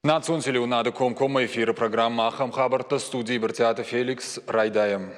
Национ телеуынады комкоммӕ эфиры программӕ «Ахӕм хабӕрттӕ» студийы Брытъиаты Феликс райдайӕм.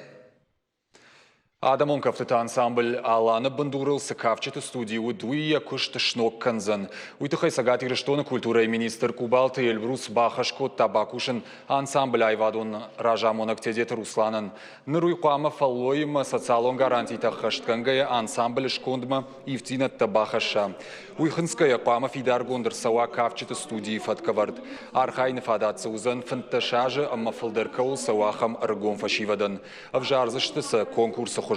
Адӕмон кӕфтыты ансамбль «Алан»-ы бындурыл цы кафджыты студи уыд, уый йӕ куыст сног кӕндзӕн. Уый тыххӕй Цӕгат Ирыстоны культурӕйы министр Къубалты Эльбрус бахӕс кодта бакусын ансамблы аивадон разамонӕг Тедеты Русланӕн. Ныр уый хъуамӕ фӕллойимӕ социалон гарантитӕ ӕххӕстгӕнгӕйӕ ансамблы скондмӕ ивддзинӕдтӕ бахӕсса. Уый хынцгӕйӕ хъуамӕ фидаргонд ӕрцӕуа кафджыты студийы фӕткӕвӕрд. Архайыны фадат дзы уыдзӕн 15 азы ӕмӕ фылдӕр кӕуыл цӕуы, ахӕм ӕрыгон фӕсивӕдӕн. Ӕвзардзысты сӕ конкурсы хуызы.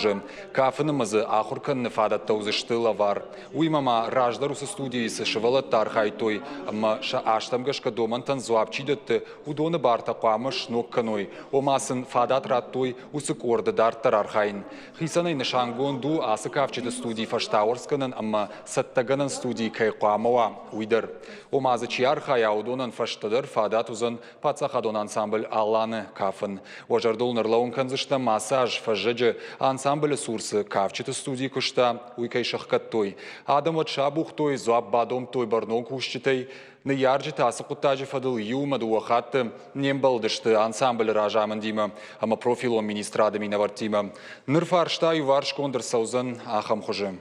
Кафын ӕмӕ дзы ахуыр кӕныны фадӕттӕ уыдзысты лӕвар. Уыимӕ ма раздӕр уыцы студийы цы сывӕллӕттӕ архайдтой ӕмӕ сӕ азтӕм гӕсгӕ домӕнтӕн дзуапп чи дӕтты, уыдоны бартӕ хъуамӕ сног кӕной, ома сын фадат радтой уыцы къорды дарддӕр архайын. Хицӕнӕй нысангонд у, ацы кафджыты студийы фӕстауӕрцгӕнӕн ӕмӕ цӕттӕгӕнӕн студийы кӕй хъуамӕ уа, уый дӕр. Ома дзы чи архайа, уыдонӕн фӕстӕдӕр фадат уыдзӕн паддзахадон ансамбль «Алан»-ы кафын. Уӕ зӕрдыл ныр кӕндзыстӕм, ацы аз фӕззӕджы ансамблы цур цы кафджыты студийы куыста, уый кӕй сӕхгӕдтой. Адӕм уӕд сабухтой, дзуапп бадомдтой бӕрнон кусджытӕй, Ныййарджытӕ ацы хъуыддаджы фӕдыл иумӕ дыууӕ хатты не мбӕлдысты ансамблы разамындимӕ ӕмӕ профилон министрады минӕвӕрттимӕ. Ныр фарста иуварсгонд ӕрцӕудзӕн ахӕм хуызы.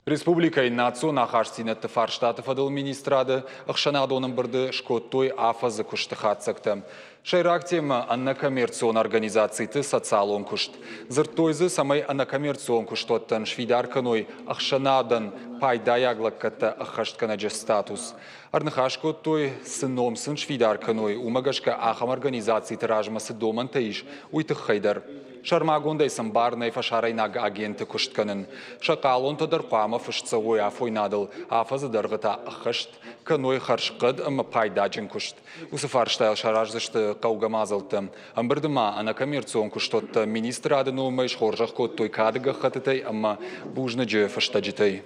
Республикӕйы национ ахастдзинӕдты фарстаты фӕдыл министрады ӕхсӕнадон ӕмбырды скодтой афӕдзы куысты хатдзӕгтӕ. Сӕйраг темӕ ӕнӕкоммерцион организациты социалон куыст. Дзырдтой дзы, цӕмӕй ӕнӕкоммерцион куыстуӕттӕн сфидар кӕной ӕхсӕнадӕн пайдайаг лӕггӕдтӕ ӕххӕстгӕнӕджы статус. Ӕрныхас кодтой, цы ном сын сфидар кӕной, уымӕ гӕсгӕ ахӕм организациты размӕ цы домӕнтӕ ис, уый тыххӕй дӕр. Сӕрмагондӕй сын бар нӕй фӕсарӕйнаг агенты куыст кӕнын. Сӕ хъалонтӕ дӕр хъуамӕ фыст цӕуой афойнадыл, афӕдзы дӕргъы та ӕххӕст кӕной хӕрзхъӕд ӕмӕ пайдаджын куыст. Уыцы фарстайыл сараздзысты хъӕугӕ мадзӕлттӕ. Ӕмбырды ма ӕнӕкоммерцион куыстуӕттӕ министрады номӕй схорзӕх кодтой кады гӕххӕттытӕй ӕмӕ бузныджы фыстӕджытӕй.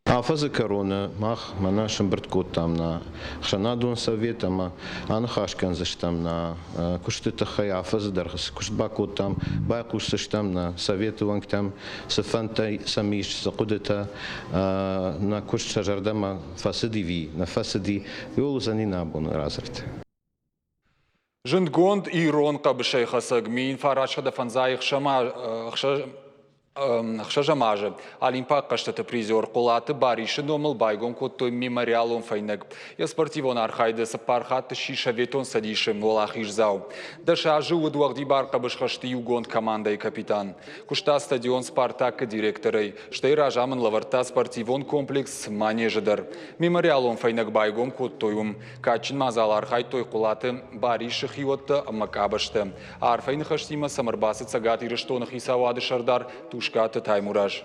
Афӕдзы кӕроны мах мӕнӕ сӕмбырд кодтам нӕ ӕхсӕнадон совет ӕмӕ аныхас кӕндзыстӕм нӕ куысты тыххӕй афӕдзы дӕргъы цы куыст бакодтам, байхъусдзыстӕм нӕ советы уӕнгтӕм, цы фӕндтӕ сӕм ис, цы хъуыдытӕ, нӕ куыст сӕ зӕрдӕмӕ фӕцыди ӕви нӕ фӕцыди, иуыл уыдзӕни нӕ абоны радзырд. Зындгонд ирон хъӕбысӕйхӕцӕг 1906 азы Олимпаг хъӕзтыты призер Хъуылаты Барисы номыл байгом кодтой мемориалон фӕйнӕг. Йӕ спортивон архайды цыппар хатты сси Советон Цӕдисы уӕлахиздзау. 10 азы уыд уӕгъдибар хъӕбысхӕсты иугонд командӕйы капитан. Куыста стадион «Спартак»-ы директорӕй, стӕй разамынд лӕвӕрдта спортивон комплекс «Манеж»-ы дӕр. Мемориалон фӕйнӕг байгом кодтой уым. Кадджын мадзалы архайдтой Хъуылаты Барисы хиуӕттӕ ӕмӕ къабӕзтӕ. Арфӕйы ныхӕстимӕ сӕм ӕрбацыд Цӕгат Ирыстоны хицауады сӕрдар Тускъаты Таймураз.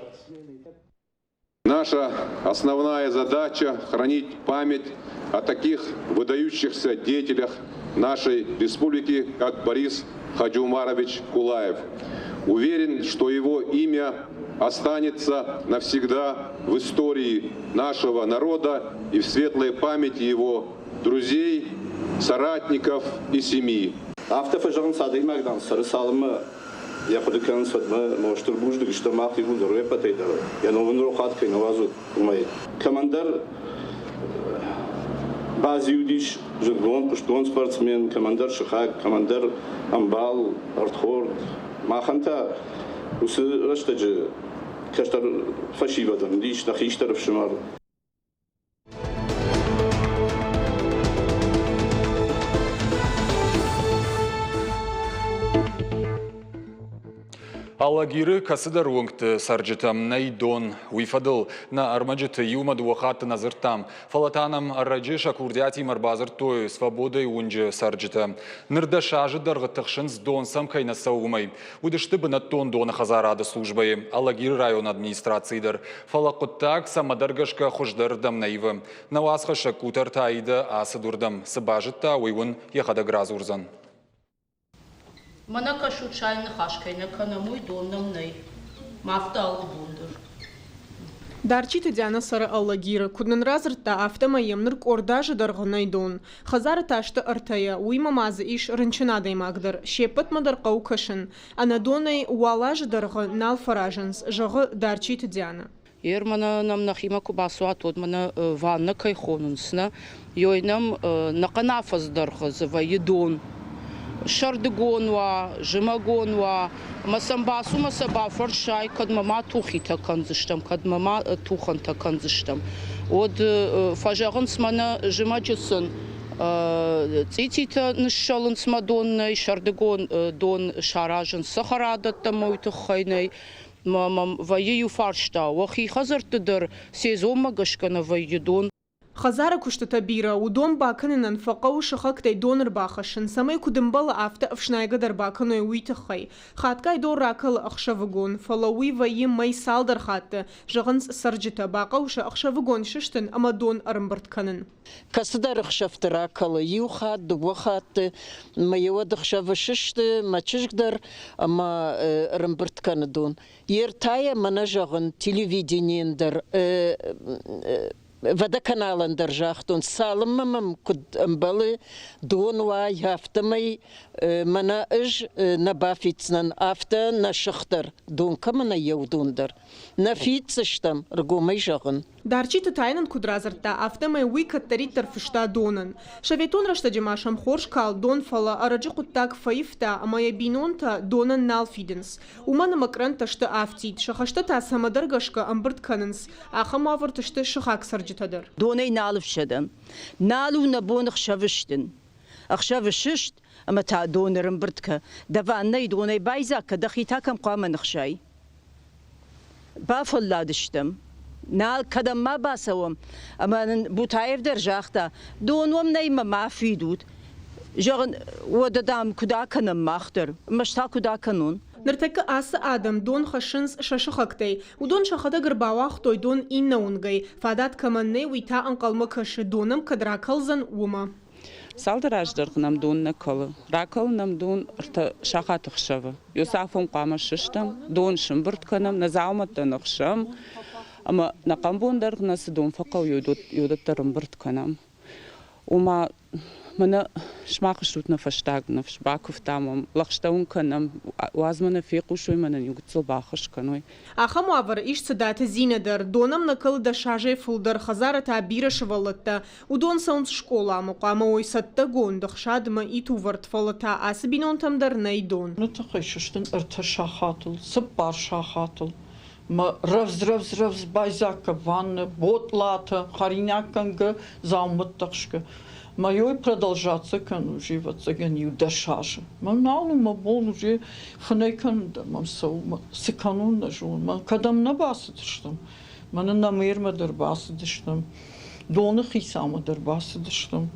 Наша основная задача – хранить память о таких выдающихся деятелях нашей республики, как Борис Хаджумарович Кулаев. Уверен, что его имя останется навсегда в истории нашего народа и в светлой памяти его друзей, соратников и семьи. Афтӕ фӕзӕгъынц адӕймаг, дам, цӕры цалынмӕ йӕ хъуыды кӕнынц, уӕдмӕ мо стыр бузныг стӕм мах иууылдӕр уе ппӕтӕй дӕр, йӕ ном ын рохуат кӕй нӕ уадзут, уымӕй. Кӕмӕндӕр базиудис зындгонд, хъуыстгонд спортсмен, кӕмӕндӕр сыхаг, кӕмӕндӕр ӕмбал, ӕрдхорд. Махӕн та уыцы рӕстӕджы кӕстӕр фӕсивӕдӕн уыдис нӕ хистӕр ӕфсымӕр. Алагиры кӕцыдӕр уынгты цӕрджытӕм нӕй дон. Уый фӕдыл нӕ ӕрмӕджыты иумӕ дыууӕ хатты нӕ дзырдтам, фӕлӕ та нӕм ӕрӕджы сӕ курдиатимӕ ӕрбадзырдтой Свободӕйы уынджы цӕрджытӕ. Ныр 10 азы дӕргъы тыхсынц, дон сӕм кӕй нӕ цӕуы, уымӕй. Уыдысты бынӕттон доны хӕдзарады службӕйы, Алагиры районы администрацийы дӕр. Фӕлӕ хъуыддаг цӕмӕдӕр гӕсгӕ хуыздӕрырдӕм нӕ ивы. Нӕ уацхӕссӕг Къутӕрты Аидӕ ацыд уырдӕм. Цы базыдта, уый уын йӕхӕдӕг радзурдзӕн. Мӕнӕ кӕсут, сай ныхас кӕй нӕ кӕнӕм, уый дон нӕм нӕй. Ма афтӕ алы бон дӕр. Дарчиты Диана цӕры Алагиры. Куыд нын радзырдта, афтӕмӕй йӕм ныр къорд азы дӕргъы нӕй дон. Хӕдзары та сты ӕртӕйӕ, уыимӕ ма дзы ис рынчын адӕймаг дӕр. Се ппӕтмӕ дӕр хъӕуы кӕсын. Ӕнӕ донӕй уал азы дӕргъы нал фӕразынц, зӕгъы Дарчиты Диана. Ер мӕнӕ нӕм нӕхимӕ куы бацуат, уӕд мӕнӕ ваннӕ кӕй хонынц, нӕ, ёй нӕм нӕхъӕн афӕдз дӕргъы дзы вӕййы дон. Сӕрдыгон уа, зымӕгон уа, ӕмӕ сӕм бацу мӕ сӕ бафӕрсай, кӕдмӕ ма тухитӕ кӕндзыстӕм, кӕдмӕ ма тухӕнтӕ кӕндзыстӕм. Уӕд фӕзӕгъынц мӕнӕ зымӕджы сын цъититӕ ныссӕлынц мӕ дон нӕй, сӕрдыгон дон саразынц цӕхӕрадӕттӕм уый тыххӕй нӕй. Мӕм вӕййы иу фарста, уӕхи хӕдзӕртты дӕр сезонмӕ гӕсгӕ нӕ вӕййы дон? Хӕдзары куыстытӕ бирӕ, уыдон бакӕнынӕн фӕхъӕуы сыхӕгтӕй дон ӕрбахӕссын, цӕмӕй куыд ӕмбӕлы, афтӕ ӕфснайгӕ дӕр бакӕной, уый тыххӕй. Хатгай дон ракӕлы ӕхсӕвыгон, фӕлӕ уый вӕййы мӕй цалдӕр хатты, зӕгъынц цӕрджытӕ, бахъӕуы сӕ ӕхсӕвыгон сыстын ӕмӕ дон ӕрӕмбырд кӕнын. Кӕцыдӕр ӕхсӕвты ракӕлы иу хатт, дыууӕ хатты, мӕ уӕд ӕхсӕвы сысты мӕ чызг дӕр ӕмӕ ӕрӕмбырд кӕны дон. Йе ртӕйӕ мӕнӕ зӕгъын, телевиденийӕн дӕр водоканалӕн дӕр загътон, цалынмӕ мӕм куыд ӕмбӕлы дон уа, афтӕмӕй мӕнӕ ӕз нӕ бафиддзынӕн, афтӕ нӕ сых дӕр, дон кӕмӕ нӕ еу дон дӕр. Нӕ фиддзыстӕм, ӕргомӕй зӕгъын. Дарчиты Тайнан куыд радзырдта, афтӕмӕй уый кӕддӕриддӕр фыста донӕн. Советон рӕстӕджы ма сӕм хорз калд дон, фӕлӕ ӕрӕджы хъуыддаг фӕивта ӕмӕ йӕ бинонтӕ донӕн нал фидынц. Уымӕн ӕмӕ кърӕнттӕ сты афтид, сӕ хӕстӕ та цӕмӕдӕр гӕсгӕ ӕмбырд кӕнынц. Ахӕм уавӕрты сты сыхаг цӕрджытӕ дӕр. Донӕй нал ӕфсӕдӕм. Нал у нӕ бон ӕхсӕвы стын. Ӕхсӕвы сыст ӕмӕ та дон ӕрӕмбырд кӕ. Дӕ ваннӕйы донӕй байдзаг кӕ, дӕхи та кӕм хъуамӕ ныхсай? Бафӕлладыстӕм. Нал кӕдӕм ма бацӕуӕм. Ӕмӕ нын Бутаев дӕр загъта, дон уӕм нӕй мӕ ма фидут. Зӕгъын, уӕдӕ, дам, куыд акӕнӕм мах дӕр? Ӕмӕ та куыд акӕнон? Ныртӕккӕ ацы адӕм дон хӕссынц сӕ сыхӕгтӕй. Уыдон сӕхӕдӕг ӕрбауагътой дон иннӕ уынгӕй. Фадат кӕмӕн нӕй, уый та ӕнхъӕлмӕ кӕсы, дон ӕм кӕд ракӕлдзӕн, уымӕ. Цалдӕр азы дӕргъы нӕм дон нӕ кӕлы. Ракӕлы нӕм дон ӕртӕ сахаты хсӕвы. Йосафон хъуамӕ сыстӕм, дон сымбырд кӕнӕм, нӕ дзаумӕттӕ ныхсӕм ӕмӕ нӕ хъӕмбон дӕргъ нӕ цы дон фӕхъӕуы, уыдӕттӕ ӕрӕмбырд кӕнӕм. Ома, мӕнӕ сымах стут нӕ фӕстаг ныфс, бакуывтам уӕм, лӕгъстӕ уын кӕнӕм, уадз мӕ нӕ фехъусой, мӕнӕн иу гыццыл баххуыс кӕной. Ахӕм уавӕры ис Цыдаты Зинӕ дӕр. Дон ӕм нӕ кӕлы дӕсазӕй фылдӕр, хӕдзары та бирӕ сывӕллӕттӕ. Уыдон цӕуынц скъоламӕ, хъуамӕ уой цӕттӕгонд, ӕхсадмӕ, итувӕрд, фӕлӕ та ацы бинонтӕм дӕр нӕй дон. Уый тыххӕй сыстын ӕртӕ сахатыл, цыппар сахатыл. Мӕ рӕвдз-рӕвдз-рӕвдз байдзаг кӕ ваннӕ, ботлатӕ, хӕринаггӕнгӕ, дзаумӕттӕ хсгӕ. Мӕ продолжаться кӕн уже, ӕвӕццӕгӕн, иу дӕс азы. Мӕн нал у мӕ бон уже фынӕй кӕнын дӕр мӕм цӕуы, цы кӕнон нӕ зонын. Мӕн кӕдӕм нӕ бацыдыстӕм, мӕнӕ нӕ мэрмӕ дӕр бацыдыстӕм, доны хицаумӕ дӕр бацыдыстӕм.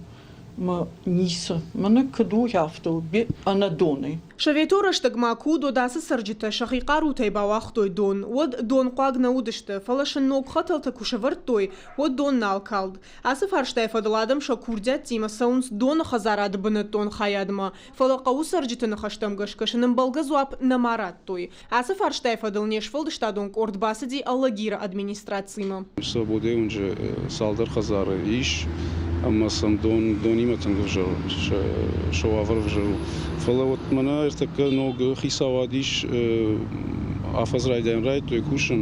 Мӕ ницы. Мӕнӕ куыд у, афтӕ у, ӕнӕ донӕй. Советон рӕстӕгмӕ куы уыд, уӕд ацы цӕрджытӕ сӕхи хъарутӕй бауагътой дон. Уӕд донхъуаг нӕ уыдысты, фӕлӕ сын ног хӕтӕлтӕ куы сӕвӕрдтой, уӕд дон нал калд. Ацы фарстайы фӕдыл адӕм сӕ курдиӕттимӕ цӕуынц доны хӕдзарады бынӕттон хайадмӕ, фӕлӕ хъӕуы цӕрджыты ныхӕстӕм гӕсгӕ сын ӕмбӕлгӕ дзуапп нӕма радтой. Ацы фарстайы фӕдыл не сфӕлдыстадон къорд бацыди Алагиры администрацимӕ. Свободӕйы уынджы цалдӕр хӕдзары ис ӕмӕ сӕм дон донимӕ тынг ӕвзӕр сӕ уавӕр ӕвзӕр у. Фӕлӕ вот мӕнӕ ӕртӕккӕ ног хицауад ис, афӕдз райдайӕн райдыдтой кусын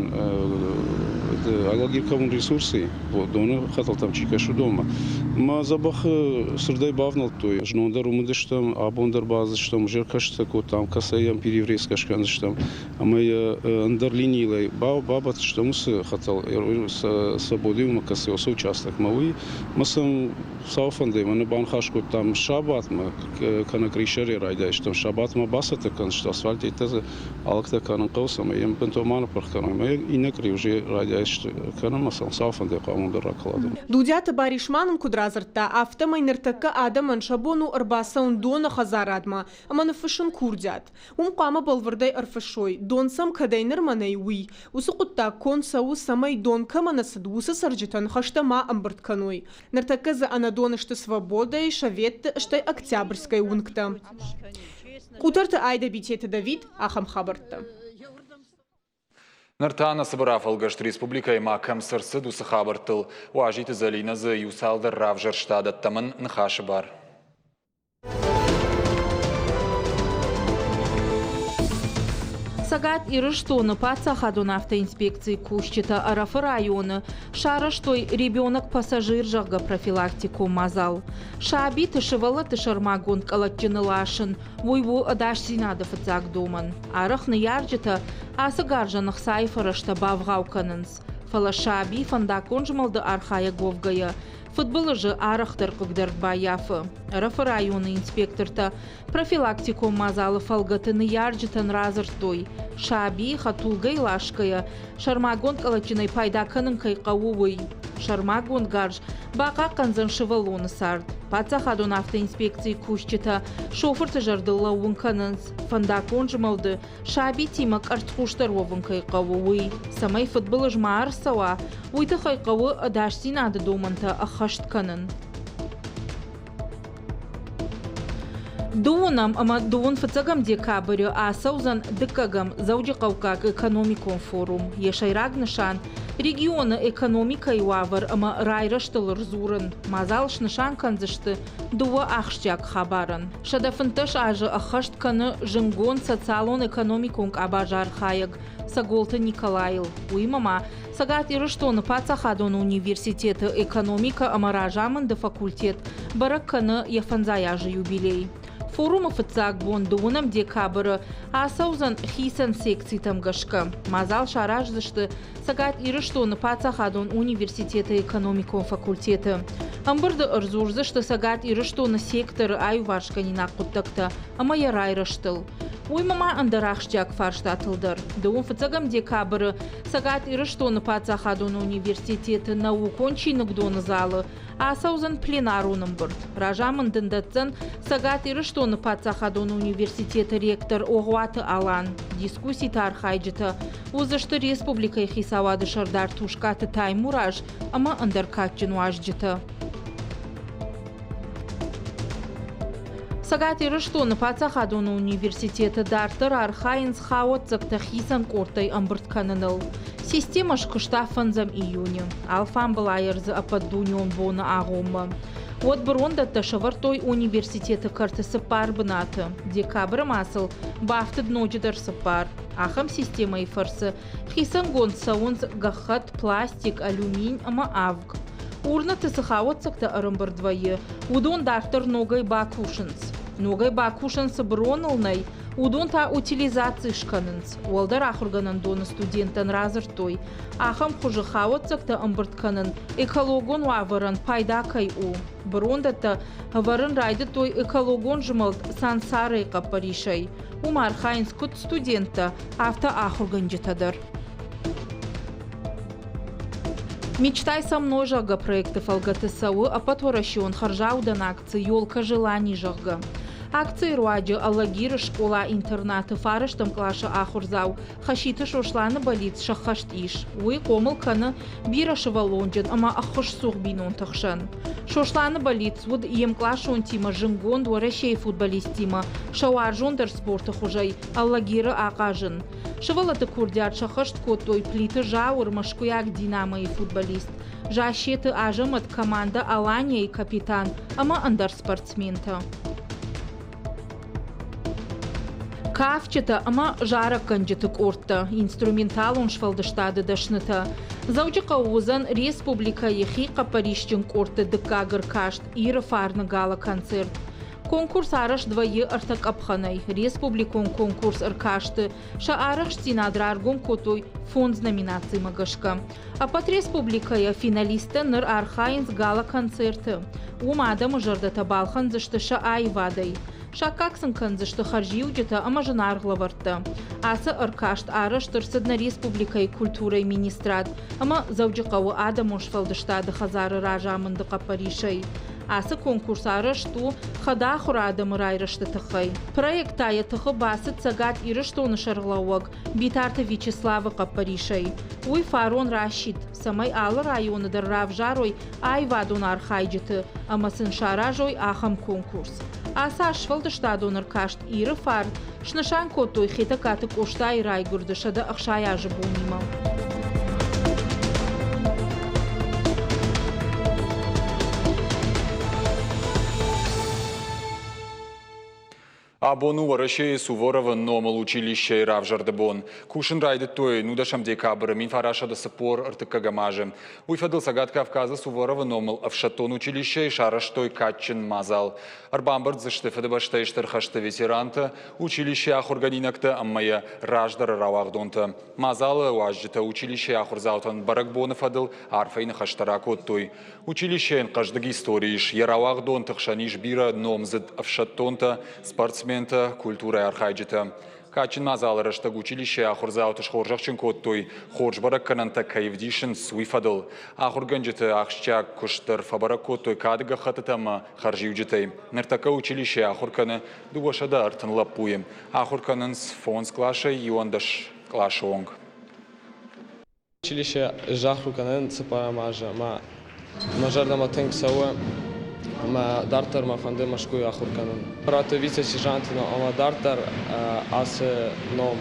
Алагир коммунресурсы доны хӕтӕлтӕм чи кӕсы, уыдонмӕ. Мӕ дзӕбӕх цырдӕй бавнӕлдтой. Знон дӕр уым уыдыстӕм, абон дӕр бацыдыстӕм, уже ӕркӕстытӕ кодтам, кӕцӕй йӕм переврезкӕ скӕндзыстӕм. Ӕмӕ йӕ ӕндӕр линийыл бабадтыстӕм уыцы хӕтӕл Свободимӕ кӕцы уыцы участокмӕ, уый. Мӕ сӕм сау фӕндӕй мӕ баныхас кодтам сабатмӕ, кӕнӕ кърисӕрӕй райдайдзыстӕм. Сабатмӕ бацӕттӕ кӕндзысты асфальт дзы алыгтӕ кӕнын хъӕуы, цӕмӕй йӕм бынтон ма ныппырх кӕной. Ӕмӕ иннӕ къуыри уже райдайдзысты кӕнын ӕмӕ сӕм сау фӕндӕй хъуамӕ дӕр ракаладон. Дудиаты Барис ма нын куыд радзырдта, афтӕмӕй ныртӕккӕ адӕмӕн сӕ бон у ӕрбацӕуын доны хӕдзарадмӕ ӕмӕ ныффыссын курдиат. Уым хъуамӕ бӕлвырдӕй ӕрфыссой, дон сӕм кӕдӕй нырмӕ нӕй, уый. Уыцы хъуыддаг конд цӕуы, цӕмӕй дон кӕмӕ нӕ цыд, уыцы цӕрджытӕн хӕстӕ ма ӕмбырд кӕной. Ныртӕккӕ дзы ӕнӕдон сты Свободӕйы, Советты, стӕй Октябрьскӕйы уынгтӕ. Къутӕрты Айдӕ Битеты Давид ахӕм хабӕрттӕ. Ныр та нӕ цыбыр афӕлгӕст республикӕйы ма кӕм цы рцыд, уыцы хабӕрттыл. Уазиты Зӕлинӕ дзы иу цалдӕр равзӕрста, дӕттӕм ын ныхасы бар. Цӕгат Ирыстоны паддзахадон автоинспекцийы кусджытӕ Ӕрӕфы районы сарӕзтой «Ребенок-пассажир», зӕгъгӕ, профилактикон мадзал. Сабиты сывӕллӕтты сӕрмагонд къӕлӕтджыны ласын, уый у ӕдасдзинады фыццаг домӕн. Арӕх ныййарджытӕ ацы гарзӕн ӕхцайы фӕрӕзтӕ бавгъау кӕнынц. Фӕлӕ саби фӕндаггон змӕлды архайӕг уӕвгӕйӕ, фыдбылызы арӕхдӕр хъыгдард баййафы. Ӕрӕфы районы инспектортӕ профилактикон мадзалы фӕлгӕты ныййарджытӕн радзырдтой, сабийы хӕдтулгӕйы ласгӕйӕ сӕрмагонд къӕлӕтджынӕй пайда кӕнын кӕй хъӕуы, уый. Сӕрмагонд гарз бахъахъхъӕндзӕн сывӕллоны цард. Паддзахадон автоинспекцийы кусджытӕ шофырты зӕрдыл лӕууын кӕнынц, фӕндаггон змӕлды сабитимӕ къӕрцхъусдӕр уӕвын кӕй хъӕуы, уый. Цӕмӕй фыдбылыз ма ӕрцӕуа, уый тыххӕй хъӕуы ӕдасдзинады домӕнтӕ ӕххӕст кӕнын. Дыууынӕм ӕмӕ дыууын фыццӕгӕм декабры ацӕудзӕн дыккӕгӕм Дзӕуджыхъӕуккаг экономикон форум. Йӕ сӕйраг нысан – регионы экономикӕйы уавӕр ӕмӕ райрӕзтыл ӕрдзурын. Мадзал снысан кӕндзысты дыууӕ ахсджиаг хабарӕн. 115 азы ӕххӕст кӕны зынгонд социалон-экономикон къабазы архайӕг Цӕголты Николайыл. Уыимӕ ма Цӕгат Ирыстоны паддзахадон университеты экономикӕ ӕмӕ разамынды факультет бӕрӕг кӕны йӕ фӕндзай азы юбилей. Форумы фыццаг бон дыууынӕм декабры ацӕудзӕн хицӕн секцитӕм гӕсгӕ. Мадзал сараздзысты Цӕгат Ирыстоны паддзахадон университеты экономикон факультеты. Ӕмбырды ӕрдзурдзысты Цӕгат Ирыстоны секторы аиуварсгӕнинаг хъуыддӕгтӕ ӕмӕ йӕ райрӕзтыл. Уыимӕ ма ӕндӕр ахсджиаг фарстатыл дӕр. Дыууын фыццӕгӕм декабры Цӕгат Ирыстоны паддзахадон университеты наукон чиныгдоны залы ацӕудзӕн пленарон ӕмбырд. Разамынд ын дӕтдзӕн Цӕгат Ирыстоны паддзахадон университеты ректор Огъуаты Алан. Дискусситы архайджытӕ уыдзысты республикӕйы хицауады сӕрдар Тускъаты Таймураз ӕмӕ ӕндӕр кадджын уазджытӕ. Цӕгат Ирыстоны паддзахадон университеты дарддӕр архайынц хауӕццӕгтӕ хицӕн къордтӕй ӕмбырд кӕныныл. Системӕ скуыста фӕндзӕм июны, алфамбылай ӕрдзы ӕппӕтдунеон боны агъоммӕ. Уӕд бырондӕттӕ сӕвӕрдтой университеты кӕрты цыппар бынаты. Декабры ма сыл бафтыд ноджыдӕр цыппар. Ахӕм системӕйы фӕрцы хицӕнгонд цӕуынц гӕххӕтт, пластик, алюминь ӕмӕ авг. Урнӕты цы хауӕццӕгтӕ ӕрӕмбырд вӕййы, уыдон дарддӕр ногӕй бакусынц. Ногӕй бакусӕн цы быроныл нӕй, уыдон та утилизаци скӕнынц. Уӕлдӕр ахуыргӕнӕндоны студенттӕн радзырдтой, ахӕм хуызы хауӕццӕгтӕ ӕмбырд кӕнын экологон уавӕрӕн пайда кӕй у. Бырондӕттӕ ӕвӕрын райдыдтой экологон змӕлд Сансарайы хъӕппӕрисӕй. Уым архайынц куыд студенттӕ, афтӕ ахуыргӕнджытӕ дӕр. Мечтай со мной, зӕгъгӕ, проекты фӕлгӕты цӕуы ӕппӕтуӕрӕсеон хӕрзаудӕн акци «Елка желаний», зӕгъгӕ. Акцийы руаджы Алагиры скъола-интернаты фарӕстӕм къласы ахуырдзау Хаситы Сосланы бӕллиц сӕххӕст ис. Уый хъомыл кӕны бирӕ сывӕллонджын ӕмӕ ӕххуысцух бинонты хсӕн. Сосланы бӕллиц уыд йе мкъласонтимӕ зынгонд Уӕрӕсейы футболисттимӕ сӕ уарзондӕр спорты хуызӕй Алагиры ахъазын. Сывӕллӕтты курдиат сӕххӕст кодтой Плиты Зауыр, мӕскуыйаг «Динамо-йы» футболист, Зассеты Азӕмӕт, командӕ «Алания-йы» капитан ӕмӕ ӕндӕр спортсментӕ. Кафджытӕ ӕмӕ зарӕггӕнджыты къордтӕ, инструменталон сфӕлдыстады дӕснытӕ. Дзӕуджыхъӕуы уыдзӕн республикӕйы хихъӕппӕрисджын къордты дыккаг ӕркаст Иры фарны гала-концерт. Конкурс арӕзт вӕййы ӕртӕ къӕпхӕнӕй. Республикон конкурс ӕркасты сӕ арӕхстдзинад раргом кодтой фондз номинацимӕ гӕсгӕ. Ӕппӕт республикӕйӕ финалисттӕ ныр архайынц гала-концерты. Уым адӕмы зӕрдӕтӕ балхӕндзысты сӕ аивадӕй. Саккаг сын кӕндзысты хӕрзиуджытӕ ӕмӕ зынаргъ лӕвӕрттӕ. Ацы ӕркаст арӕзт ӕрцыд нӕ республикӕйы культурӕйы министрад ӕмӕ Дзӕуджыхъӕуы адӕмон сфӕлдыстады хӕдзары разамынды хъӕппӕрисӕй. Ацы конкурс арӕзт у хӕдахуыр адӕмы райрӕзты тыххӕй. Проект та йӕ тыхы бацыд Цӕгат Ирыстоны сӕргълӕууӕг Битарты Вячеславы хъӕппӕрисӕй. Уый фарон расидт, цӕмӕй алы районы дӕр равзарой аивадон архайджыты ӕмӕ сын саразой ахӕм конкурс. Ацы аз сфӕлдыстадон ӕркаст Иры фарн снысан кодтой Хетӕгкаты Къостайы райгуырды 160 азы бонимӕ. Абон у Уӕрӕсейы Суворовы номыл училищейы равзӕрды бон. Кусын райдыдтой 19 декабры 1943 азы. Уый фӕдыл Цӕгат Кавказы Суворовы номыл ӕфсӕддон училищейы сарӕзтой кадджын мадзал. Ӕрбамбырд дзы сты Фыдыбӕстӕйы Стыр хӕсты ветерантӕ, училищейы ахуыргӕнинӕгтӕ ӕмӕ йӕ раздӕры рауагъдонтӕ. Мадзалы уазджытӕ училищейы ахуырдзаутӕн бӕрӕгбоны фӕдыл арфӕйы ныхӕстӕ ракодтой. Училищейӕн хъӕздыг истори ис, йӕ рауагъдонты хсӕн ис бирӕ номдзыд ӕфсӕддонтӕ, спортсментӕ, культурӕйы архайджытӕ. Кадджын мадзалы рӕстӕг училищейы ахуырдзауты схорзӕхджын кодтой, хорз бӕрӕггӕнӕнтӕ кӕй ӕвдисынц, уый фӕдыл. Ахуыргӕнджыты ахсджиаг куыст дӕр фӕбӕрӕг кодтой кады гӕххӕттытӕ ӕмӕ хӕрзиуджытӕй. Ныртӕккӕ училищейы ахуыр кӕны 230 лӕппуйы. Ахуыр кӕнынц фондз къласӕй 11 къласы онг. Училище сахуыр кӕнын цыппӕрӕм азы ӕмӕ мӕ зӕрдӕмӕ тынг цӕуы ӕмӕ дарддӕр мӕ фӕнды Мӕскуыйы ахуыр кӕнын. Радтой вице-сержанты ном ӕмӕ дарддӕр ацы ном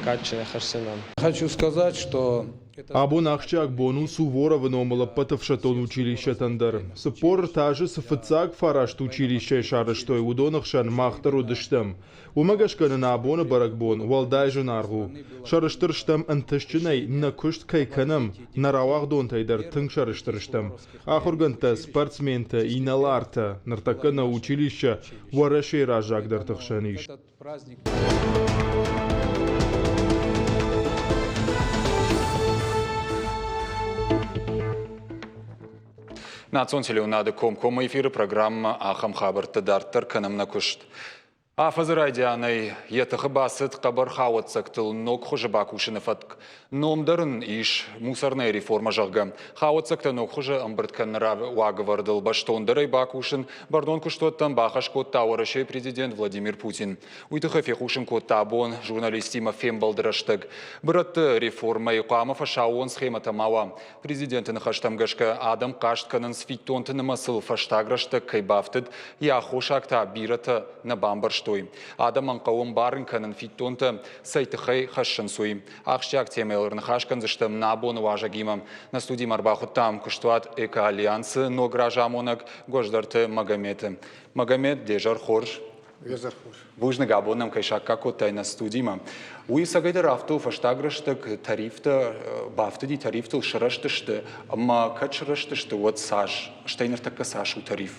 кадджынӕй хӕсдзынӕн. Хочу сказать, что Абон ахсджиаг бон у Суворовы номыл ӕппӕт ӕфсӕддон училищӕтӕн дӕр. 40 азы цы фыццаг фараст училищӕйы сарӕзтой, уыдоны хсӕн мах дӕр уыдыстӕм. Уымӕ гӕсгӕ нын абоны бӕрӕгбон уӕлдай зынаргъ у. Сӕрыстыр стӕм ӕнтыстджынӕй нӕ куыст кӕй кӕнӕм, нӕ рауагъдонтӕй дӕр тынг сӕрыстыр стӕм. Ахуыргӕндтӕ, спортсментӕ, инӕлартӕ, ныртӕккӕ нӕ училище Уӕрӕсейы раззагдӕрты хсӕн ис. Национ телеуынады комкоммӕ эфиры программӕ ахӕм хабӕрттӕ дарддӕр кӕнӕм нӕ куыст. Афӕдзы райдианӕй йӕ тыхы бацыд хъӕбӕр хауӕццӕгтыл ног хуызы бакусыны фӕтк. Ном дӕр ын ис мусорная реформа, зӕгъгӕ. Хауӕццӕгтӕ ног хуызы ӕмбырд кӕныны уагӕвӕрдыл бӕстондӕрӕй бакусын бӕрнон куыстуӕттӕм бахӕс кодта Уӕрӕсейы президент Владимир Путин. Уый тыххӕй фехъусын кодта абон журналисттимӕ фембӕлды рӕстӕг. Бырӕтты реформӕйы хъуамӕ фӕсаууон схемӕтӕ ма уа. Президенты ныхӕстӕм гӕсгӕ, адӕм хъаст кӕнынц фиддонты нымӕцыл фӕстаг рӕстӕг кӕй бафтыд, йӕ аххосаг та бирӕтӕ нӕ бамбӕрстой. Адӕмӕн хъӕуы ӕмбарын кӕнын фиддонтӕ цӕй тыххӕй хӕссынц, уый. Ахсджиаг темӕйыл ӕрныхас кӕндзыстӕм нӕ абоны уазӕгимӕ. Нӕ студимӕ ӕрбахуыдтам куыстуат «Экоальянс»-ы ног разамонӕг Гуӕздӕрты Магометы. Магомед, де зӕр хорз! Бузныг, абон нӕм кӕй саккаг кодтай нӕ студимӕ. Уый ӕцӕгӕйдӕр афтӕ у, фӕстаг рӕстӕг тарифтӕ бафтыди, тарифтыл сырӕзтысты, ӕмӕ кӕд сырӕзтысты, уӕд цас? Стӕй ныртӕккӕ цас у тариф?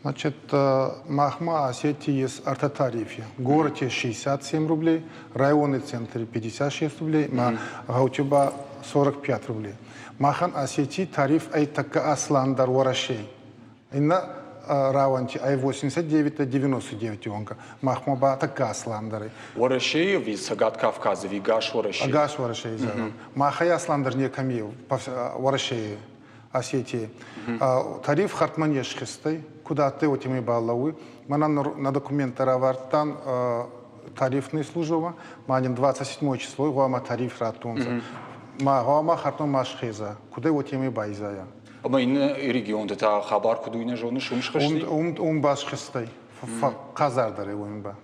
Значит, махмӕ Осетии есть ӕртӕ тарифи. Городе 67 рублей, районный центре 56 рублей, ма гъӕути ба 45 рублей. Махӕн Осетии тариф ӕй тӕккӕ асландӕр Уӕрӕсей. Иннӕ рауӕнти ӕй 89-99 онг, махмӕ ба тӕккӕ асландӕр. Уӕрӕсейы ӕви Цӕгат Кавказы ӕви гас Уӕрӕсейы? Ӕгас Уӕрӕсейы зӕгъӕм. Махӕй асландӕр некӕми Уӕрӕсейы, Осетийы. Тариф хӕрдмӕ не схизтӕй, куд адтӕй, уотемӕй балӕууй. Мӕнӕн нӕ документтӕ равардтан тарифный службӕмӕ, ма нин 27 числой гъуамӕ тариф раттонцӕ. Ма гъӕуама хӕрдмӕ ма схеза, кудӕй уотемӕй байзайа. Ӕмӕ иннӕ регионты та хабар куыд уый нӕ зоныс, уым схызти? Уым басхызтӕй, хъазардӕрӕй уым ба.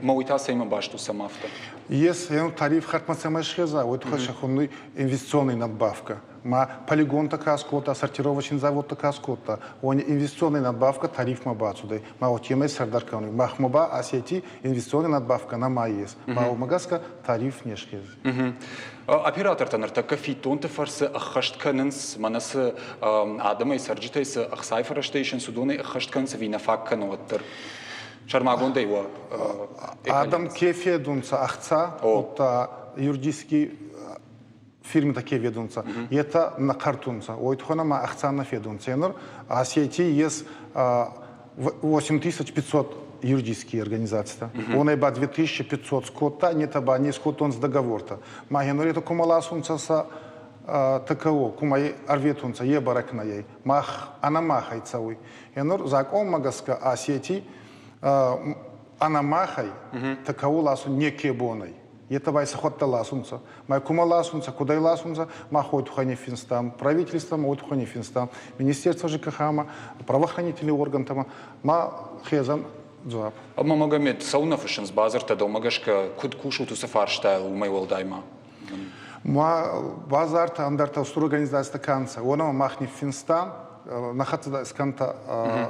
Ма уый та цӕимӕ баст у, цӕмӕ афтӕ? Ес, тариф хӕрдмӕ цӕмӕй схеза, уой туххӕй сӕ хуннуй инвестиционный надбавка. Ма полигонтӕ ка скодта, сортировочный заводтӕ ка скодта, уони инвестиционный надбавка тарифмӕ бацудӕй. Ма уотемӕй сӕрдар кӕнуй. Махмӕ ба Осетий инвестиционный надбавка нӕма ес. Ма уомӕ гӕсгӕ тариф не схезуй. Оператортӕ ныртӕккӕ фиддонты фӕрцы ӕххӕст кӕнынц, мӕнӕ цы адӕмӕй, цӕрджытӕй цы ӕхцайы фӕрӕзтӕ исынц, уыдонӕй ӕххӕст кӕнынц ӕви нӕ фаг кӕны уӕддӕр? Сӕрмагондӕй уӕ Адӕм ке федунцӕ ӕхца, удта юридический фирмитӕ ке ведунцӕ, етӕ нӕ хъӕртунцӕ. Уой туххӕн ӕма ӕхца нӕ федунцӕ. Нур Осетий ес 8500 юридические организацитӕ. Уонӕй ба 2500 скодта, нетӕ ба не скодтонцӕ договортӕ. Ма генуретӕ кумӕ ласунцӕ сӕ ТКО, кумӕ ӕрветунцӕ, е бӕрӕг нӕй. Мах ӕнӕ махӕй цӕуй. Енур закъонмӕ гӕсгӕ Осетий ӕнӕ махӕй ТКО ласун неке бон ӕй. Етӕ ба сӕхуӕдтӕ ласунцӕ. Ма кумӕ ласунцӕ, кудӕй ласунцӕ, мах уой туххӕй ниффинстам, правительствомӕ уой туххӕй ниффинстам, министерство ЖКХ-мӕ, правоохранительный органтӕмӕ ма хезӕн дзуапп. Ӕмӕ Магомед, цӕуылнӕ фыссынц бадзырдтӕ дӕумӕ гӕсгӕ, куыд кусут уыцы фарстайыл уымӕй уӕлдай ма? Ма базартӕ ӕндӕртӕ устур организацитӕ ка нцӕ, уонӕмӕ мах ниффинстан, нӕ хӕццӕ скӕнтӕ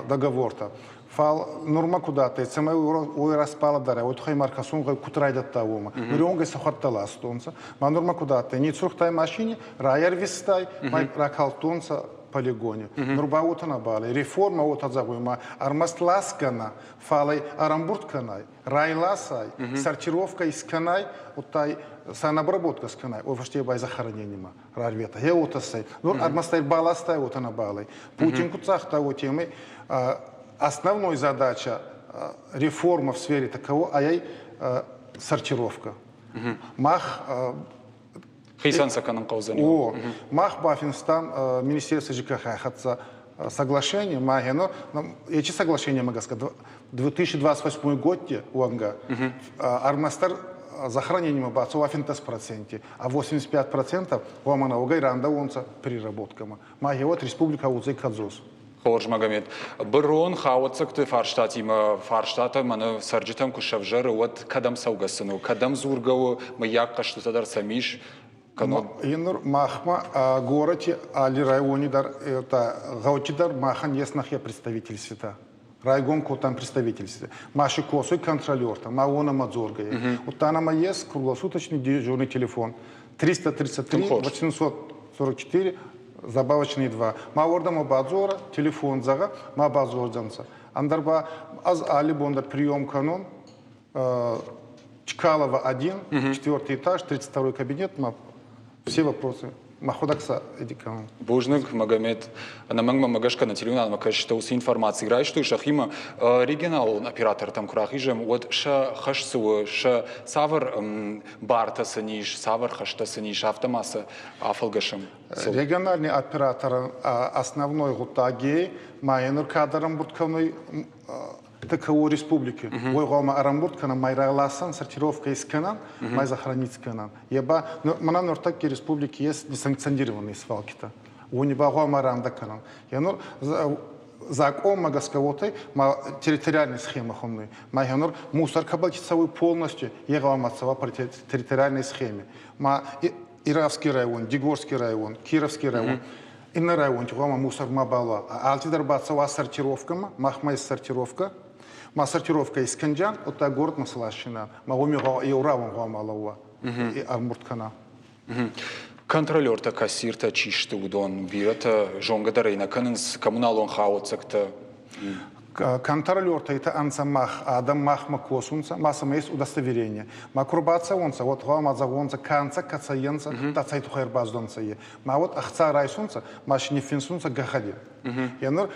договортӕ. Фал нурма куд адтӕй, цӕмӕй уой распалӕдӕрӕй, уой туххӕй ма ӕркӕсун гъӕуй, куд райдӕдта уомӕ. Нуриуӕнгӕ сӕхуӕдтӕ ластонцӕ. Ма нурма куд адтӕй, ницурхтай машини, райӕрвистай, ма ракалдтонцӕ полигони. Нур ба уотӕ нӕбал ӕй. Реформӕ уотӕ зӕгъуй, ма ӕрмӕст ласгӕ нӕ, фал ӕй ӕрӕмбурд кӕнай, райласай, сортировкӕ искӕнай, удта санобработка скӕнай, уой фӕсте ба захоронениемӕ рарвета. Гье уотӕ сӕй. Нур ӕрмӕст ӕй баластай, уотӕ нӕбал ӕй. Путин куд загъта, уотемӕй основной задача реформа в сфере такого, ай сортировка. Мах Хицӕн сӕ кӕнын хъӕудзӕни. О, мах бафинстам Министерство ЖКХ хӕццӕ соглашение, ма гено, эти соглашения гӕсгӕ 2028 годте уӕнгӕ ӕрмӕстдӕр захоронениемӕ бацӕуа 15%, а 85% уомӕн уогӕй рандӕуонцӕ переработкӕмӕ. Ма гъеуӕд республикӕ уодзӕй кӕдзос. Хорз, Магомед. Бырон хауӕццӕгты фарстатимӕ фарстатӕ мӕнӕ цӕрджытӕм куы сӕвзӕры, уӕд кӕдӕм цӕугӕ сын у? Кӕдӕм дзургӕ у? Мыййаг хъӕстытӕ дӕр сӕм ис? Нур махмӕ горӕти алли райони дӕр, гъӕути дӕр махӕн ес нӕхе представительствитӕ. Райгон кодтан представительстве. Ма си косуй контролертӕ, ма уонӕмӕ дзоргӕй. Удта нӕмӕ ес круглосуточный дежурный телефон 333 844 забавочный 2. Ма уордӕмӕ бадзора, телефон зӕгъӕ, ма бадзордзӕнцӕ. Ӕндӕр ба ӕз алли бон дӕр прием кӕнун Чкалова 1, четвертый этаж, 32 кабинет, ма все вопросы мӕхуӕдӕг сӕ эдикӕнун. Бузныг, Магомед. Ӕнӕмӕнг мӕм гӕсгӕ нӕ телеуынадмӕ кӕсджытӕ уыцы информаци райстой сӕхимӕ. Регионалон оператортӕм куы рахизӕм, уӕд сӕ хӕс цы у, сӕ цавӕр бартӕ сын ис, цавӕр хӕстӕ сын ис, афтӕ ма сӕ афӕлгӕсӕм. Региональный операторӕн основной гъуддаги ма нур кадӕр ӕмбурд кӕнуй ТКО республики. Уой гъӕуама ӕрӕмбурд кӕнӕн, ма раласӕн, сортировка искӕнӕн, ма захоронить кӕнӕн. Е ба мӕнӕ нуртӕкки республики есть несанкционированные свалкитӕ. Уони ба гъӕуама рандӕ кӕнӕн. Е нур закъонмӕ гӕсгӕ уотӕй ма территориальная схема хуннуй. Ма е нур мусор кӕбӕл цӕуй полностью, е гъӕуама цӕуа по территориальной схеме. Ма Иравский район, Дигорский район, Кировский район, иннӕ районти гъӕуама мусор ма бала. Алцидӕр бацӕуа сортировкӕмӕ, махмӕ есть сортировка. Ма сортировка искӕнджан, удта городмӕ сласинан. Ма уоми еу рауӕн гъӕуама лӕууа, ӕрмурд кӕна. Контролертӕ, кассиртӕ чи сты, уыдон бирӕтӕ зонгӕ дӕр ӕй нӕ кӕнынц коммуналон хауӕццӕгтӕ. Контролертӕ итӕ ӕнцӕ мах, адӕм махмӕ косунцӕ, ма сӕмӕ ес удостоверение. Ма ку рбацӕуонцӕ, уӕд гъӕуама зӕгъонцӕ, ка нцӕ, кӕцӕй ӕнцӕ, та цӕй туххӕй ӕрбацудӕнцӕ е. Ма уӕд ӕхца райсунцӕ, ма си ниффинсунцӕ гӕгъӕди. Е нур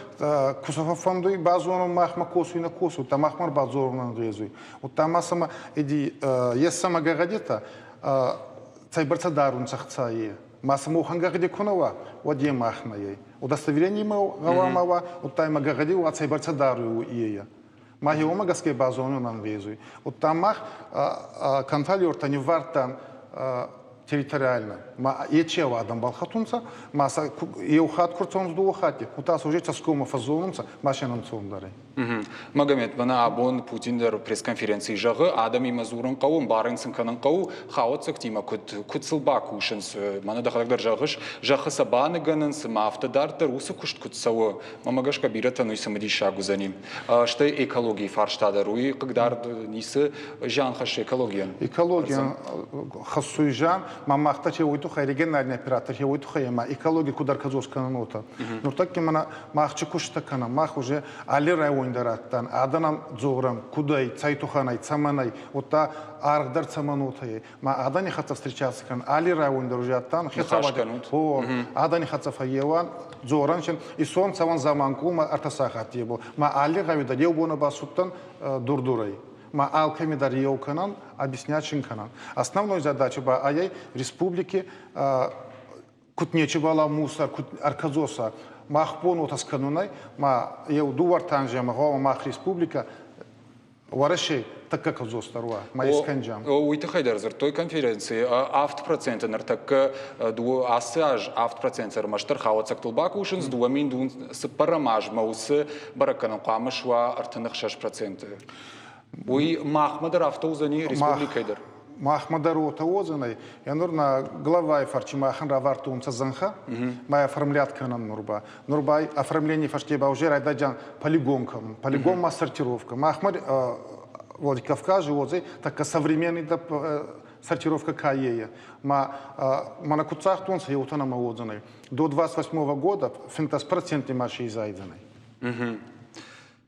ку сӕ фӕффӕндуй базонун махмӕ косуй нӕ косуй, та махмӕ ӕрбадзорун ӕнгъезуй. Удта ма сӕмӕ эди ес сӕмӕ гӕгъӕдитӕ, цӕйбӕрцӕ дарунцӕ ӕхца е. Ма сӕмӕ уӕхӕн гӕгъӕди ку нӕ уа, уӕд е махмӕ ey. Удостоверение имӕ гъӕуама уа, удта имӕ гӕгъӕди уа, цӕйбӕрцӕ даруй е. Ма уомӕ гӕсгӕ базонун ӕнгъезуй. Удта мах контролертӕ ниввардтан территориально. Ма ечи адӕм балхӕтунцӕ, ма сӕ еу хатт ку рцӕунцӕ дууӕ хатти, удта сӕ уже цӕсгоммӕ фӕззонунцӕ, ма се нӕнцондӕр ӕй. Магомед, мӕнӕ абон Путин дӕр пресс-конференцийы зӕгъы, адӕмимӕ дзурын хъӕуы, ӕмбарын сын кӕнын хъӕуы, хауӕццӕгтимӕ куыд, куыд сыл бакусынц. Мӕнӕ дӕхӕдӕг дӕр зӕгъыс, зӕххы сӕ баныгӕнынц, ӕмӕ афтӕ дарддӕр уыцы куыст куыд цӕуы, мӕнмӕ гӕсгӕ бирӕтӕн уый цымыдисаг уыдзӕни. Стӕй экологийы фарста дӕр, уый хъыгдард ницы зиан хӕссы экологийӕн? Экологийӕн хӕссуй зиан, ма мах та уой туххӕй региональный оператор уой туххӕй ӕма экологи куд ӕркӕдзос кӕнӕн уотӕ. Нуртӕкки мӕнӕ мах чи кустӕ кӕнӕм, мах уже алли райони дӕр адтан, адӕнӕн дзорӕн, куд ӕй, цӕй туххӕн ӕй, цӕмӕн ӕй, удта аргъ дӕр цӕмӕн уотӕ ӕй. Ма адӕни хӕццӕ встречаться кӕнӕн, алли райони дӕр уже адтан, хецауади адӕни хӕццӕ фӕййеуӕн, дзорӕн син, исон цӕуӕн Заманкъулмӕ ӕртӕ сахатти бо. Ма алли гъӕуи дӕр еу бонӕ бацудтӕн Дур-Дурӕй. Ма алкӕми дӕр еу кӕнӕн, объяснять син кӕнӕн. Основной задача ба ӕй республики куд нечибала мусор, куд ӕркӕдзоса. Мах бон уотӕ скӕнунӕй, ма еу дууӕртӕ анземӕ гъӕуама мах республикӕ Уӕрӕсе тӕккӕ кӕдзосдӕр уа, ма искӕнджам. Уый тыххӕй дӕр дзырдтой конференцийы. 7% ныртӕккӕ ацы аз 7% ӕрмӕстдӕр хауӕццӕгтыл бакусынц, 2004 азмӕ уыцы бӕрӕггӕнӕн хъуамӕ суа 36%. Уый махмӕ дӕр афтӕ уыдзӕни республикӕйы дӕр? Махмӕ дӕр уотӕ уодзӕнӕй. Е нур нӕ главай фӕрчи махӕн равардтонцӕ зӕнхӕ, ма оформлят кӕнӕн нур ба. Нур ба оформление фӕсте ба уже райдайдзиан полигон кӕнун. Полигон ма сортировка. Махмӕ Владикавкази уодзӕй тӕккӕ современный сортировка ка е. Ма мӕнӕ куд загътонцӕ, еутӕ нӕмӕ уодзӕнӕй. До 28 года 15% ма си изайдзӕнӕй.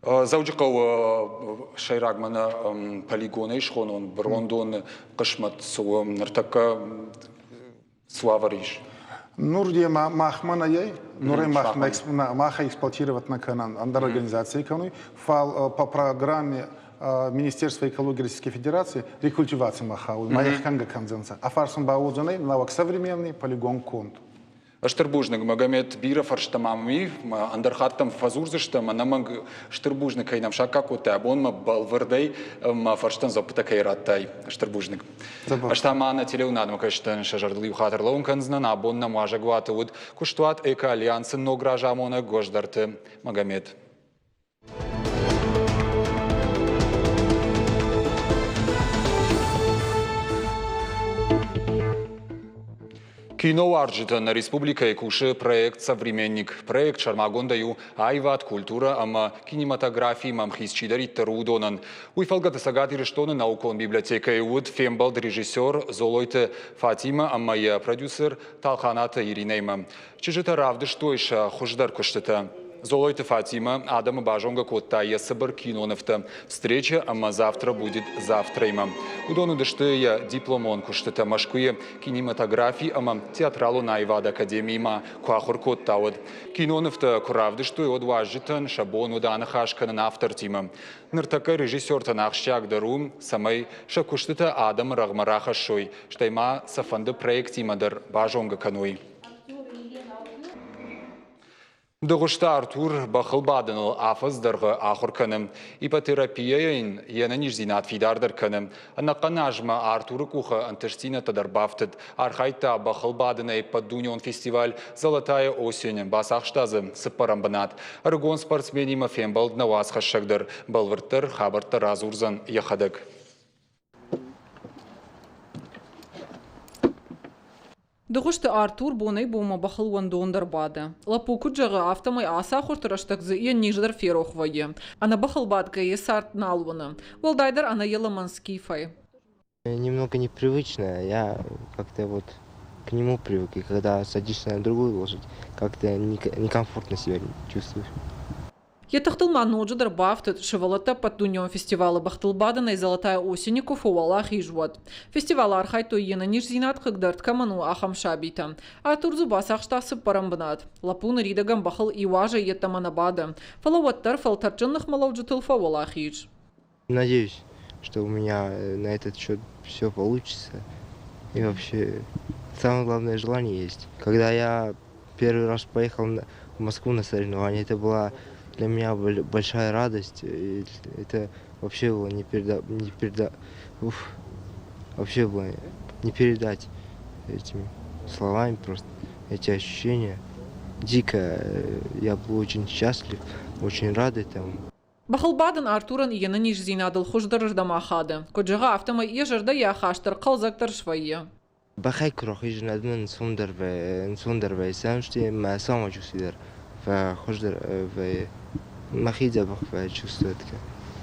Дзӕуджыхъӕуы сӕйраг мӕнӕ полигонӕй схонон брондоны хъысмӕт цы у, ныртӕккӕ цы уавӕр ис? Нур е махмӕ нӕй, нур махмӕ мах эксплуатировать нӕ кӕнӕн, ӕндӕр организаци кӕнуй, фал по программе Министерства экологии Российской Федерации рекультивацимӕ хауй, ма ехкӕнгӕ кӕндзӕнцӕ. А фарсӕн ба уодзӕнӕй нӕуӕг современный полигон конд. Стыр бузныг, Магомед, бирӕ фӕрстӕ мӕм и, ӕндӕр хатт дӕм фӕдзурдзыстӕм, ӕнӕмӕнг стыр бузныг, кӕй нӕм саккаг кодтай абон мӕ бӕлвырдӕй мӕ фӕрстӕн дзуӕппытӕ кӕй радтай. Стыр бузныг. Ӕз та ма нӕ телеуынадмӕ кӕсджытӕн сӕ зӕрдыл иу хатт ӕрлӕууын кӕндзынӕн. Абон нӕм уазӕгуаты уыд куыстуат Эко-Альянсы ног разамонӕг Гуӕздӕрты Магомед. Киноуарзджытӕн нӕ республикӕйы кусы проект «Современник». Проект сӕрмагондӕй у аивад, культурӕ ӕмӕ кинематографиимӕ ӕмхиц чидӕриддӕр у, уыдонӕн. Уый фӕлгӕты Цӕгат Ирыстоны наукон библиотекӕйы уыд фембӕлд режиссер Золойты Фатимӕ ӕмӕ йӕ продюсер Талханаты Иринӕимӕ. Чызджытӕ равдыстой сӕ хуыздӕр куыстытӕ. Золойты Фатимӕ адӕмы базонгӕ кодта йӕ цыбыр кинонывтӕ «Встреча» ӕмӕ «Завтра будет завтра»-имӕ. Уыдон уыдысты йӕ дипломон куыстытӕ Мӕскуыйы кинематографи ӕмӕ театралон аивады академиимӕ куы ахуыр кодта, уӕд. Кинонывтӕ куы равдыстой, уӕд уазджытӕн сӕ бон уыд аныхас кӕнын автортимӕ. Ныртӕккӕ режиссертӕн ахсджиагдӕр у, цӕмӕй сӕ куыстытӕ адӕмы рӕгъмӕ рахӕссой, стӕй ма сӕ фӕнды проектимӕ дӕр базонгӕ кӕной. Дыгъуызты Артур бӕхыл бадыныл афӕдз дӕргъы ахуыр кӕны. Ипотерапийӕ йын йе нӕниздзинад фидардӕр кӕны. Ӕнӕхъӕн азмӕ Артуры къухы ӕнтыстдзинӕдтӕ дӕр бафтыд. Архайдта бӕхыл бадынӕй ӕппӕтдунеон фестиваль «Золотая осень». Бацахста дзы цыппӕрӕм бынат. Ӕрыгон спортсменимӕ фембӕлд нӕ уацхӕссӕг дӕр. Бӕлвырддӕр хабӕрттӕ радзурдзӕн йӕхӕдӕг. Дыгъуызты Артур бонӕй-бонмӕ бӕхыл уӕндондӕр бады. Лӕппу куыд зӕгъы, афтӕмӕй ацы ахуырты рӕстӕг дзы йӕ низ дӕр ферох вӕййы. Ӕнӕ бӕхыл бадгӕ йӕ цард нал уыны. Уӕлдайдӕр ӕнӕ йӕ лымӕн Скифӕй. Немного непривычно. Я как-то вот к нему привык, и когда садишься на другую лошадь, как-то некомфортно себя чувствуешь. Йӕ тыхтыл ма ноджыдӕр бафтыд, сывӕллӕттӕ ӕппӕтдунеон фестивалы бӕхтылбадӕнӕй «Золотая осень» куы фӕуӕлахиз, уӕд. Фестивалы архайдтой йе нӕниздзинад хъыгдӕрд кӕмӕн у, ахӕм сабитӕ. Артур дзы бацахста цыппӕрӕм бынат. Лӕппу ныридӕгӕн бӕхыл иу азӕй йеддӕмӕ нӕ бады, фӕлӕ уӕддӕр фӕлтӕрдджын ныхмӕлӕуджытыл фӕуӕлахиз. Надеюсь, что у меня на этот счет все получится. И вообще, самое главное желание есть. Когда я первый раз поехал в Москву на соревнования, это была для меня большая радость. И это вообще было не переда, не переда, уф, вообще было не передать этими словами просто эти ощущения. Дико я был очень счастлив, очень рад этому. Бӕхылбадӕн Артурӕн йе нӕниздзинадыл хуыздӕрырдӕм ахады. Куыд зӕгъы, афтӕмӕй йӕ зӕрдӕ йӕ ахаст дӕр хъӕлдзӕгдӕр свӕййы. Бӕхӕй куы рахизын, ӕд мын ӕнцондӕр ӕнцондӕр вӕййы, цӕмӕй мӕ самочувствие дӕр фӕхуыздӕр вӕййы, мӕхи дзӕбӕх фӕчувствовать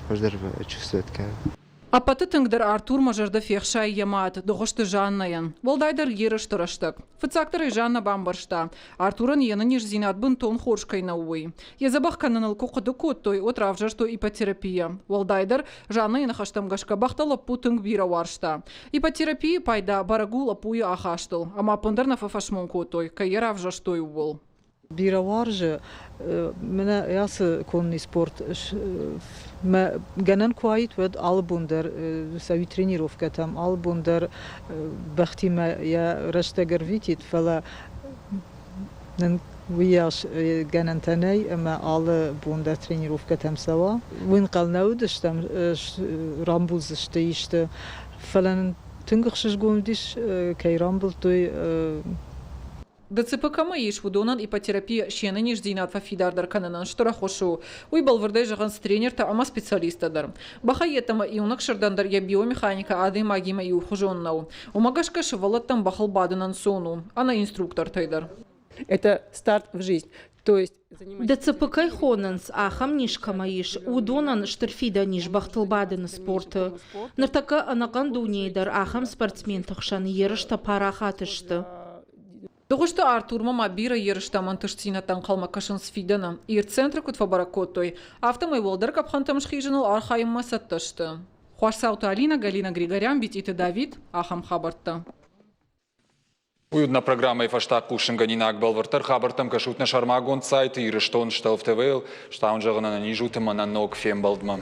хуыздӕр чувствовать кӕнын. Ӕппӕты тынгдӕр Артурмӕ зӕрдӕ фехсайы йӕ мад Дыгъуызты Жаннӕйӕн, уӕлдайдӕр ерысты рӕстӕг. Фыццагдӕр ӕй Жаннӕ бамбӕрста, Артурӕн йе нӕниздзинад бынтон хорз кӕй нӕу, уый. Йӕ дзӕбӕх кӕныныл куы хъуыды кодтой, уӕд равзӕрстой ипотерапийӕ. Уӕлдайдӕр, Жаннӕйы ныхӕстӕм гӕсгӕ бӕхтӕ лӕппу тынг бирӕ уарзта. Ипотерапийы пайда бӕрӕг у лӕппуйы ахастыл, ӕмӕ ӕппындӕр нӕ фӕфӕсмон кодтой, кӕй йӕ равзӕрстой, ууыл. Бирӕ уарзы мӕнӕ ацы конный спорт. Мӕ гӕнӕн куы уаид, уӕд алы бон дӕр цӕуид тренировкӕтӕм, алы бон дӕр бӕхтимӕ йӕ рӕстӕг ӕрвитид, фӕлӕ нын уыйас гӕнӕнтӕ нӕй ӕмӕ алы бон дӕр тренировкӕтӕм цӕуа. Уый ӕнхъӕл нӕ уыдыстӕм, рамбулдзысты исты, фӕлӕ нын тынг ӕхсызгон уыдис, кӕй рамбылдтой. ДЦП кӕмӕ ис, уыдонӕн иппотерапия се нӕниздзинад фӕфидардӕр кӕнынӕн стыр ӕххуыс у. Уый бӕлвырдӕй зӕгъынц тренертӕ ӕмӕ специалисттӕ дӕр. Бӕхӕй йеддӕмӕ иунӕг сырдӕн дӕр йӕ биомеханикӕ адӕймагимӕ иухуызон нӕу. Уымӕ гӕсгӕ сывӕллӕттӕн бӕхыл бадын ӕнцон у, ӕнӕ инструктортӕй дӕр. Это старт в жизнь. То есть ДЦП кӕй хонынц, ахӕм низ кӕмӕ ис, уыдонӕн стыр фидӕн ис бӕхтыл бадыны спорты. Ныртӕккӕ ӕнӕхъӕн дунейы дӕр ахӕм спортсменты хсӕн ерыстӕ парахат сты. Дыгъуызты Артурмӕ ма бирӕ ерыстӕм ӕнтыстдзинӕдтӕ ӕнхъӕлмӕ кӕсынц фидӕны. Ирцентры куыд фӕбӕрӕг кодтой, афтӕмӕй уӕлдӕр къӕпхӕнтӕм схизыныл архайынмӕ цӕттӕ сты. Хуасцауты Алинӕ, Галина Григорян, Битъиты Давид, ахӕм хабӕрттӕ. Уый уыд нӕ программӕйы фӕстаг хъусынгӕнинаг. Бӕлвырддӕр хабӕрттӕм кӕсут нӕ сӕрмагонд сайты Ирыстон Стелф ТВ-йыл. Стауын зӕгъын ӕнӕниз ут ӕмӕ нӕ ног фембӕлдмӕ.